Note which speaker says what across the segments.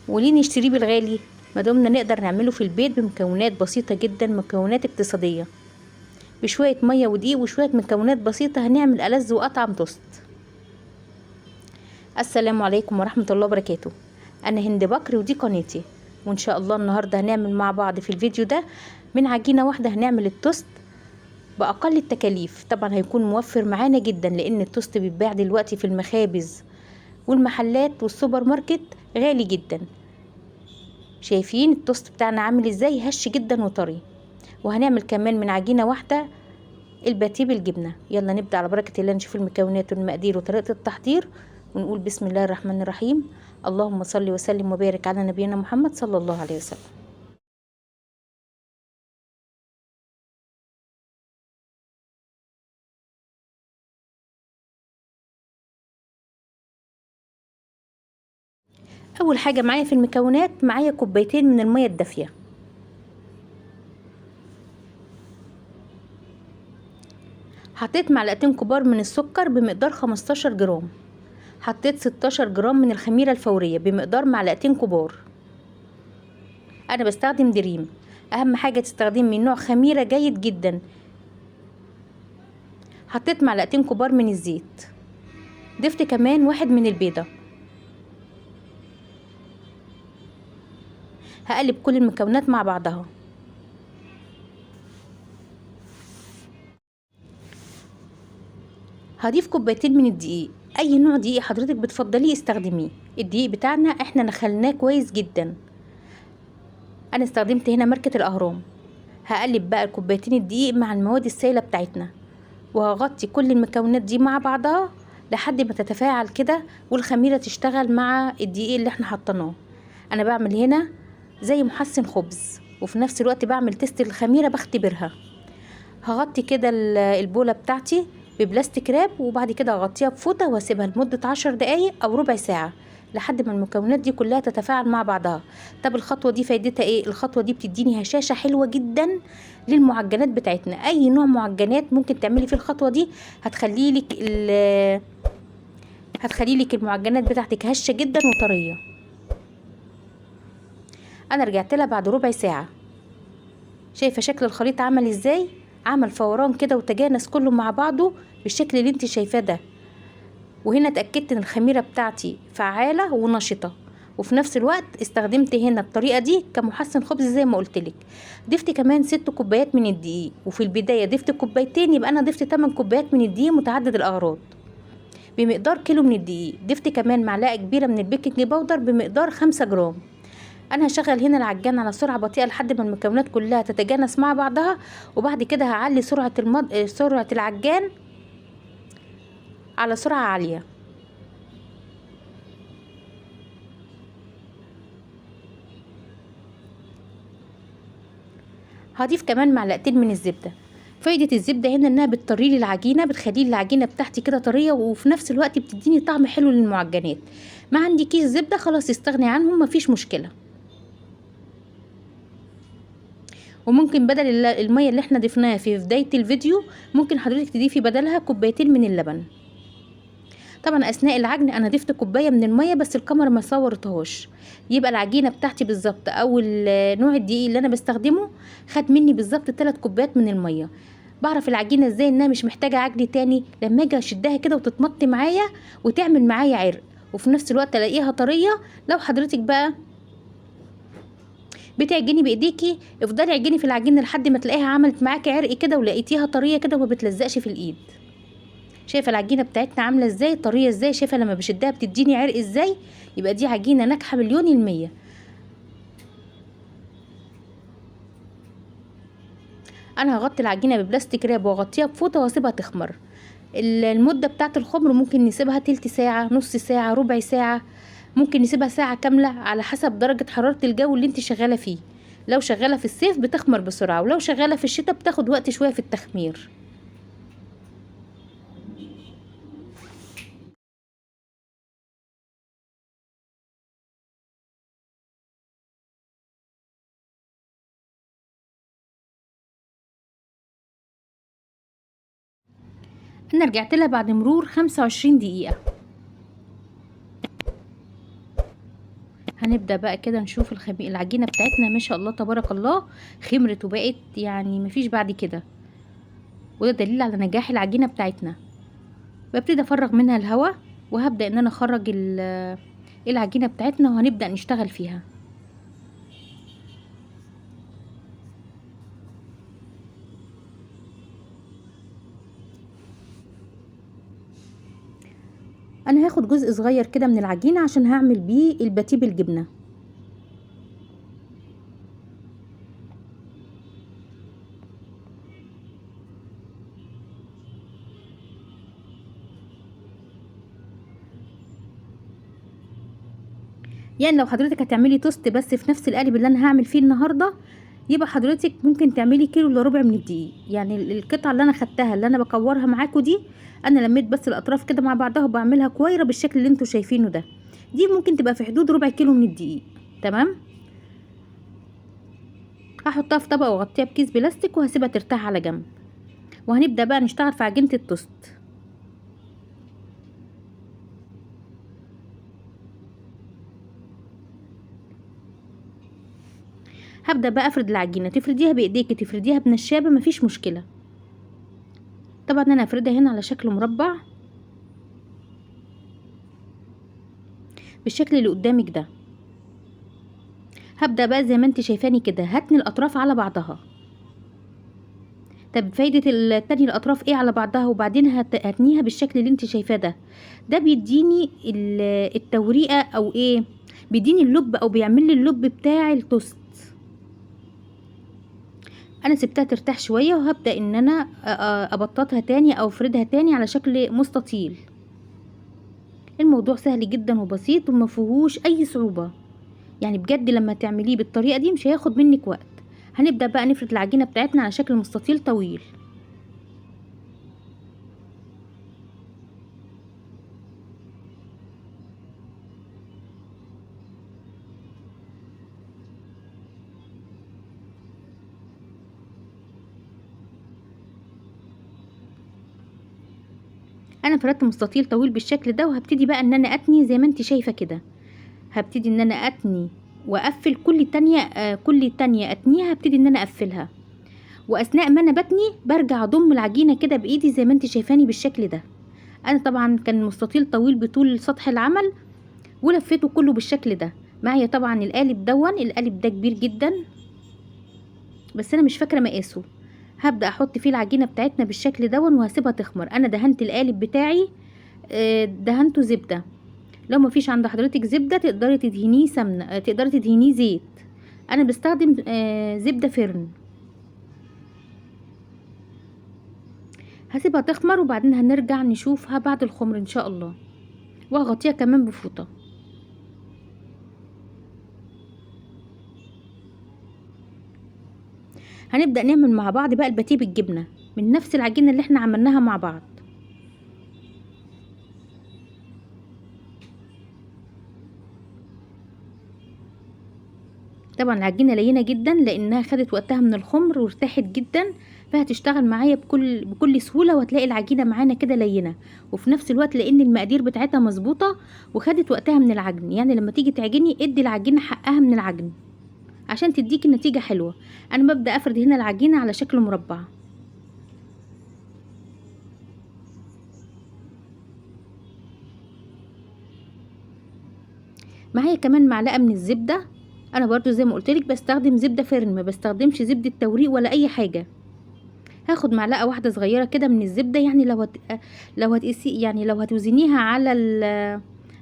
Speaker 1: وليه نشتريه بالغالي ما دمنا نقدر نعمله في البيت بمكونات بسيطة جدا، مكونات اقتصادية، بشوية مية ودقيق وشوية مكونات بسيطة هنعمل ألذ وأطعم توست. السلام عليكم ورحمة الله وبركاته. أنا هند بكر ودي قناتي، وإن شاء الله النهاردة هنعمل مع بعض في الفيديو ده من عجينة واحدة هنعمل التوست بأقل التكاليف. طبعا هيكون موفر معانا جدا، لأن التوست بيتباع دلوقتي في المخابز والمحلات والسوبر ماركت غالي جدا. شايفين التوست بتاعنا عامل ازاي؟ هش جدا وطري. وهنعمل كمان من عجينة واحدة الباتيه بالجبنة. يلا نبدأ على بركة الله، نشوف المكونات والمقادير وطريقة التحضير، ونقول بسم الله الرحمن الرحيم. اللهم صل وسلم وبارك على نبينا محمد صلى الله عليه وسلم. اول حاجة معايا في المكونات، معايا كوبايتين من المية الدافية، حطيت معلقتين كبار من السكر بمقدار 15 جرام، حطيت 16 جرام من الخميرة الفورية بمقدار معلقتين كبار. انا بستخدم دريم، اهم حاجة تستخدمي من نوع خميرة جيد جدا. حطيت معلقتين كبار من الزيت، ضفت كمان 1 من البيضة. هقلب كل المكونات مع بعضها. هضيف كوبايتين من الدقيق، اي نوع دقيق حضرتك بتفضليه استخدميه. الدقيق بتاعنا احنا نخلناه كويس جدا، انا استخدمت هنا ماركة الاهرام. هقلب بقى الكوبايتين الدقيق مع المواد السائلة بتاعتنا، وهغطي كل المكونات دي مع بعضها لحد ما تتفاعل كده والخميرة تشتغل مع الدقيق اللي احنا حطيناه. انا بعمل هنا زي محسن خبز، وفي نفس الوقت بعمل test للخميرة بختبرها. هغطي كده البولة بتاعتي ب plastic wrap، وبعد كده هغطيها بفوطة واسيبها لمدة 10 دقايق او ربع ساعة لحد ما المكونات دي كلها تتفاعل مع بعضها. طب الخطوة دي فايدتها ايه؟ الخطوة دي بتديني هشاشة حلوة جدا للمعجنات بتاعتنا. اي نوع معجنات ممكن تعملي فيه الخطوة دي هتخلي لك المعجنات بتاعتك هشة جدا وطرية. انا رجعت لها بعد ربع ساعة، شايفة شكل الخليط عمل ازاي؟ عمل فوران كده وتجانس كله مع بعضه بالشكل اللي انت شايفاه ده. وهنا اتأكدت ان الخميرة بتاعتي فعالة ونشطة، وفي نفس الوقت استخدمت هنا الطريقة دي كمحسن خبز زي ما قلتلك. ضفت كمان 6 كوبايات من الدقيق، وفي البداية ضفت كوبايتين، يبقى انا ضفت 8 كوبايات من الدقيق متعدد الاغراض بمقدار كيلو من الدقيق. ضفت كمان معلقة كبيرة من ال baking powder بمقدار 5 جرام. انا هشغل هنا العجان على سرعة بطيئة لحد ما المكونات كلها تتجانس مع بعضها، وبعد كده هعلي سرعة العجان على سرعة عالية. هضيف كمان معلقتين من الزبدة. فايدة الزبدة هنا انها بتطري لي العجينة، بتخلي لي العجينة بتاعتي كده طرية، وفي نفس الوقت بتديني طعم حلو للمعجنات. ما عندي كيس زبدة خلاص استغني عنهم، مفيش مشكلة. وممكن بدل المية اللي احنا ضفناها في بداية الفيديو ممكن حضرتك تضيفي بدلها كوبايتين من اللبن. طبعا اثناء العجن انا ضفت كوباية من المية بس الكاميرا ما صورتهاش. يبقى العجينة بتاعتي بالظبط او نوع الدقيق اللي انا بستخدمه خد مني بالظبط 3 كوبايات من المية. بعرف العجينة ازاي انها مش محتاجة عجن تاني؟ لما اجي اشدها كده وتتمط معايا وتعمل معايا عرق، وفي نفس الوقت الاقيها طرية. لو حضرتك بقى بتعجني بايديكي افضلي اعجني في العجينة لحد ما تلاقيها عملت معاكي عرق كده ولقيتيها طرية كده وما بتلزقش في الايد. شايفه العجينة بتاعتنا عامله ازاي؟ طرية ازاي؟ شايفه لما بشدها بتديني عرق ازاي؟ يبقى دي عجينه ناجحة 1,000,000%. انا هغطي العجينة ببلاستيك راب واغطيها بفوطه واسيبها تخمر. المدة بتاعه الخمر ممكن نسيبها تلت ساعة، نص ساعة، ربع ساعة، ممكن نسيبها ساعة كاملة على حسب درجه حرارة الجو اللي انت شغالة فيه. لو شغالة في الصيف بتخمر بسرعة، ولو شغالة في الشتاء بتاخد وقت شوية في التخمير. انا رجعت لها بعد مرور 25 دقيقة. هنبدأ بقى كده نشوف العجينة بتاعتنا ما شاء الله تبارك الله خمرت وبقت يعني مفيش بعد كده، وده دليل على نجاح العجينة بتاعتنا. ببتدي افرغ منها الهواء، وهبدأ ان انا اخرج العجينة بتاعتنا، وهنبدأ نشتغل فيها. انا هاخد جزء صغير كده من العجينة عشان هعمل بيه الباتيه بالجبنة. يعني لو حضرتك هتعملي توست بس في نفس القالب اللي انا هعمل فيه النهارده، يبقى حضرتك ممكن تعملي كيلو الا ربع من الدقيق. يعني القطعة اللي انا خدتها اللي انا بكورها معاكم دي، انا لميت بس الاطراف كده مع بعضها وبعملها كويره بالشكل اللي انتوا شايفينه ده، دي ممكن تبقى في حدود ربع كيلو من الدقيق. تمام. هحطها في طبق واغطيها بكيس بلاستيك وهسيبها ترتاح على جنب، وهنبدا بقى نشتغل في عجينه التوست. هبدأ بقى افرد العجينة، تفرديها بايديكي تفرديها بنشابة مفيش مشكلة. طبعا انا هفردها هنا على شكل مربع بالشكل اللي قدامك ده. هبدأ بقى زي ما انت شايفاني كده هتني الاطراف على بعضها. طب فايدة التاني الاطراف ايه على بعضها وبعدين هتنيها بالشكل اللي انت شايفاه ده؟ ده بيديني التوريقة او ايه، بيديني اللب او بيعمل لي اللب بتاع التوست. انا سبتها ترتاح شوية وهبدأ ان انا ابططها تاني او افردها تاني على شكل مستطيل. الموضوع سهل جدا وبسيط وما فيهوش اي صعوبة، يعني بجد لما تعمليه بالطريقة دي مش هياخد منك وقت. هنبدأ بقى نفرد العجينة بتاعتنا على شكل مستطيل طويل. انا فردت مستطيل طويل بالشكل ده، وهبتدي بقى ان انا اتني زي ما انت شايفه كده. هبتدي ان انا اتني واقفل كل تانية، كل تانية اتنيها هبتدي ان انا اقفلها، واثناء ما انا بتني برجع اضم العجينة كده بايدي زي ما انت شايفاني بالشكل ده. انا طبعا كان مستطيل طويل بطول سطح العمل ولفيته كله بالشكل ده. معايا طبعا القالب دون، القالب ده كبير جدا بس انا مش فاكره مقاسه. هبدأ احط فيه العجينة بتاعتنا بالشكل دون وهسيبها تخمر. انا دهنت القالب بتاعي، دهنته زبدة. لو ما فيش عند حضرتك زبدة تقدري تدهنيه سمنة، تقدري تدهنيه زيت. انا بستخدم زبدة فرن. هسيبها تخمر وبعدين هنرجع نشوفها بعد الخمر ان شاء الله، وهغطيها كمان بفوطة. هنبدأ نعمل مع بعض بقى الباتيه بالجبنة من نفس العجينة اللي احنا عملناها مع بعض. طبعا العجينة لينة جدا لانها خدت وقتها من الخمر وارتاحت جدا، فهتشتغل معايا بكل سهولة، وهتلاقي العجينة معانا كده لينة، وفي نفس الوقت لان المقادير بتاعتها مظبوطة وخدت وقتها من العجن. يعني لما تيجي تعجني ادي العجينة حقها من العجن عشان تديكي النتيجة حلوة. انا ببدأ افرد هنا العجينة على شكل مربع. معايا كمان معلقة من الزبدة. انا برضو زي ما قلتلك بستخدم زبدة فرن، ما بستخدمش زبدة توريق ولا اي حاجة. هاخد معلقة واحدة صغيرة كده من الزبدة، يعني لو هتقيسي، يعني لو هتوزنيها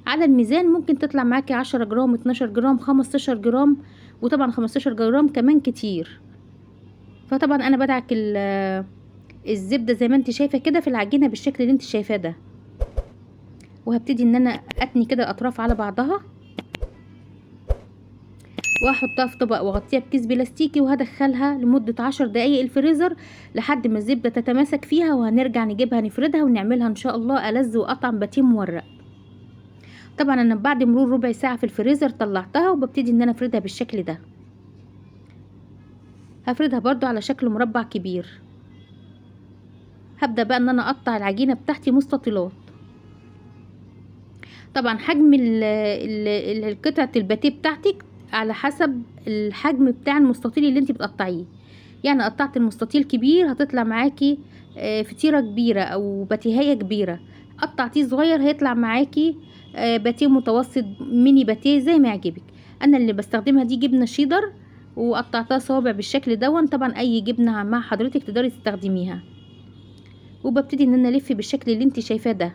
Speaker 1: على الميزان ممكن تطلع معاكي 10 جرام، 12 جرام، 15 جرام، وطبعا 15 جرام كمان كتير. فطبعا انا بدعك الزبدة زي ما انت شايفة كده في العجينة بالشكل اللي انت شايفاه ده، وهبتدي ان انا اتني كده الاطراف على بعضها، واحطها في طبق واغطيها بكيس بلاستيكي، وهدخلها لمدة 10 دقايق الفريزر لحد ما الزبدة تتماسك فيها، وهنرجع نجيبها نفردها ونعملها ان شاء الله ألذ واطعم باتيه مورق. طبعا انا بعد مرور ربع ساعة في الفريزر طلعتها، وببتدي ان انا افردها بالشكل ده. هفردها برضو على شكل مربع كبير. هبدأ بقى ان انا اقطع العجينة بتاعتي مستطيلات. طبعا حجم قطعه الباتيه بتاعتك على حسب الحجم بتاع المستطيل اللي انت بتقطعيه. يعني قطعت المستطيل كبير هتطلع معاكي فطيره كبيرة او باتيهايه كبيرة، قطعتيه صغير هيطلع معاكي باتيه متوسط، ميني باتيه زي ما يعجبك. انا اللي بستخدمها دي جبنه شيدر وقطعتها صوابع بالشكل دون. طبعا اي جبنه مع حضرتك تقدري تستخدميها. وببتدي ان انا الف بالشكل اللي انت شايفاه ده.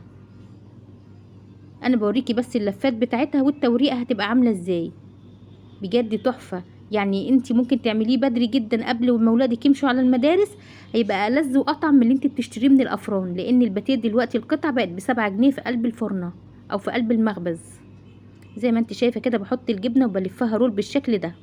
Speaker 1: انا بوريكي بس اللفات بتاعتها والتوريقه هتبقى عامله ازاي. بجد تحفة. يعني انت ممكن تعمليه بدري جدا قبل ما ولادك يمشوا على المدارس، هيبقى ألذ واطعم من اللي انت بتشتريه من الافران، لان الباتيه دلوقتي القطعة بقت ب7 جنيه في قلب الفرنه او في قلب المخبز. زي ما انت شايفه كده بحط الجبنة وبلفها رول بالشكل ده.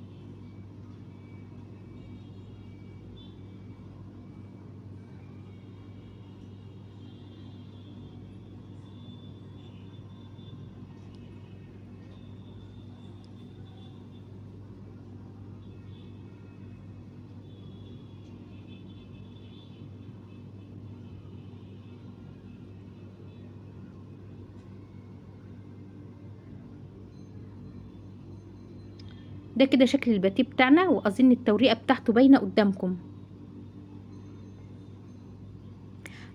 Speaker 1: ده كده شكل الباتيه بتاعنا، واظن التوريقه بتاعته باينة قدامكم.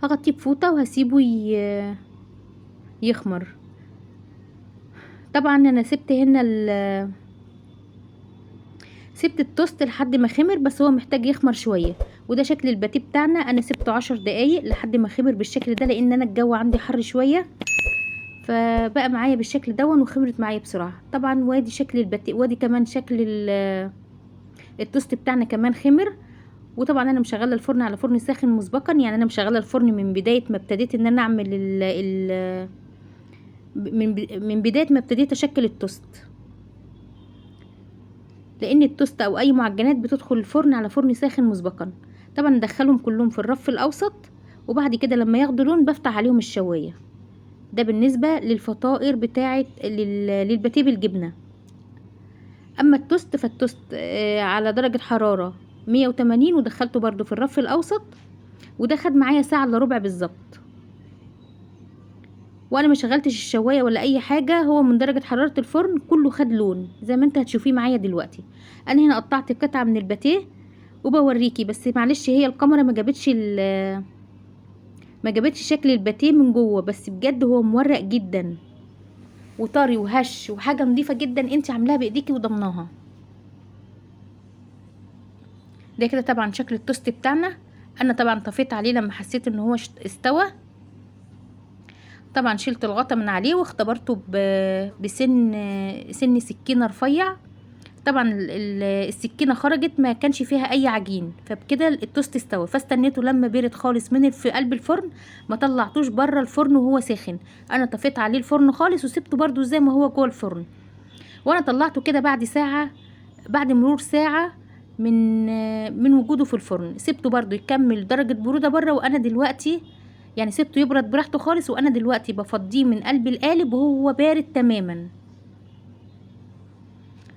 Speaker 1: هغطيه بفوطه وهسيبه يخمر. طبعا انا سبت هنا سبت التوست لحد ما خمر، بس هو محتاج يخمر شوية. وده شكل الباتيه بتاعنا، انا سبته 10 دقايق لحد ما خمر بالشكل ده، لان انا الجو عندي حر شوية، فبقى معايا بالشكل دون وخمرت معايا بسرعة. طبعا وادي شكل الباتيه، وادي كمان شكل التوست بتاعنا كمان خمر. وطبعا انا مشغله الفرن على فرن ساخن مسبقا، يعني انا مشغله الفرن من بداية ما ابتديت ان انا اعمل ال ال من بداية ما ابتديت اشكل التوست، لان التوست او اي معجنات بتدخل الفرن على فرن ساخن مسبقا. طبعا ندخلهم كلهم في الرف الاوسط، وبعد كده لما ياخدوا لون بفتح عليهم الشوايه. ده بالنسبة للفطائر بتاعه للباتيه بالجبنه. اما التوست فالتوست على درجه حرارة 180، ودخلته برده في الرف الاوسط، وده خد معايا ساعة الا ربع بالظبط. وانا ما شغلتش الشوايه ولا اي حاجة، هو من درجه حرارة الفرن كله خد لون زي ما انت هتشوفيه معايا دلوقتي. انا هنا قطعت قطعه من الباتيه وبوريكي، بس معلش هي الكاميرا ما جابتش شكل الباتيه من جوه، بس بجد هو مورق جدا وطري وهش وحاجه نظيفة جدا انت عاملاها بايديكي وضمناها. ده كده طبعا شكل التوست بتاعنا. انا طبعا طفيت عليه لما حسيت ان هو استوى. طبعا شلت الغطا من عليه واختبرته بسن سن سكينة رفيع. طبعا السكينة خرجت ما كانش فيها اي عجين، فبكده التوست استوى. فاستنيته لما برد خالص من في قلب الفرن، ما طلعتوش بره الفرن وهو ساخن، انا طفيت عليه الفرن خالص وسبته برده زي ما هو جوه الفرن. وانا طلعته كده بعد ساعة، بعد مرور ساعة من وجوده في الفرن، سبته برده يكمل درجه برودة بره. وانا دلوقتي يعني سبته يبرد براحته خالص، وانا دلوقتي بفضيه من قلب القالب وهو بارد تماما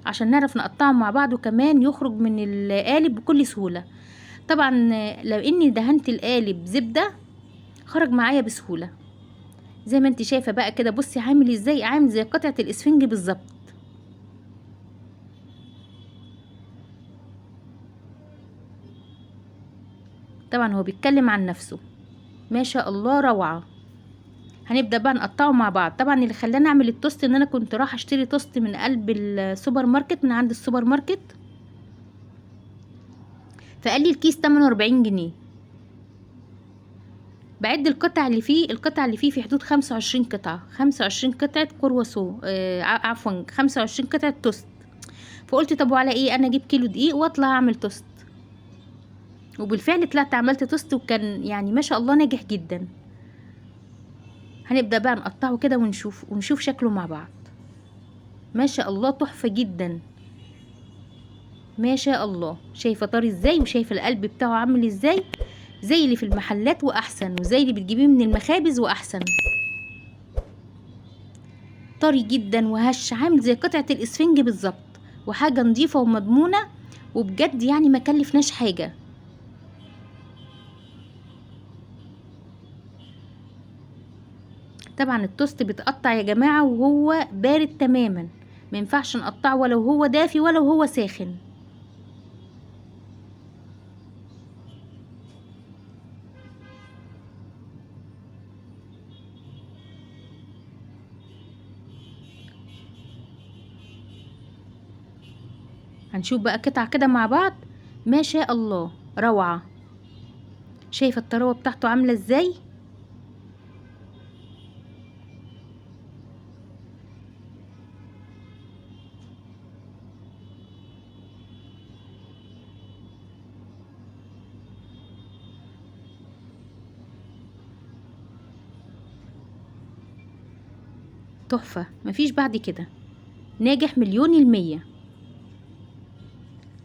Speaker 1: عشان نعرف نقطعه مع بعض، وكمان يخرج من القالب بكل سهولة. طبعا لو اني دهنت القالب زبدة خرج معايا بسهولة زي ما انت شايفه بقى كده. بصي عامل ازاي، عامل زي قطعه الاسفنج بالظبط. طبعا هو بيتكلم عن نفسه، ما شاء الله روعه. هنبدا بقى نقطعه مع بعض. طبعا اللي خلاني اعمل التوست ان انا كنت رايحة اشتري توست من قلب السوبر ماركت، من عند السوبر ماركت، فقال لي الكيس 48 جنيه. بعد القطع اللي فيه، القطع اللي فيه في حدود 25 قطعه، 25 قطعه كرواسون، عفوا 25 قطعه توست. فقلت طب وعلى ايه، انا اجيب كيلو دقيق واطلع اعمل توست. وبالفعل طلعت عملت توست، وكان يعني ما شاء الله ناجح جدا. هنبدأ بقى نقطعه كده ونشوف شكله مع بعض. ما شاء الله تحفة جدا، ما شاء الله. شايفة طري ازاي، وشايفة القلب بتاعه عامل ازاي، زي اللي في المحلات واحسن، وزي اللي بتجيبيه من المخابز واحسن. طري جدا وهش، عامل زي قطعة الاسفنج بالظبط، وحاجة نظيفة ومضمونة، وبجد يعني ما كلفناش حاجة. طبعا التوست بيتقطع يا جماعة وهو بارد تماما، ما ينفعش نقطعه ولو هو دافي ولو هو ساخن. هنشوف بقى قطعة كده مع بعض. ما شاء الله روعة. شايفة الطراوة بتاعته عاملة ازاي؟ تحفة، مفيش بعد كده. ناجح 1,000,000%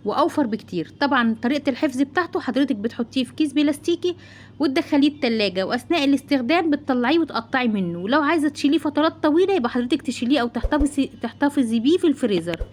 Speaker 1: واوفر بكتير. طبعا طريقة الحفظ بتاعته حضرتك بتحطيه في كيس بلاستيكي وتدخليه التلاجة، واثناء الاستخدام بتطلعيه وتقطعي منه. ولو عايزة تشيليه فترات طويلة يبقى حضرتك تشيليه او تحتفظي بيه في الفريزر.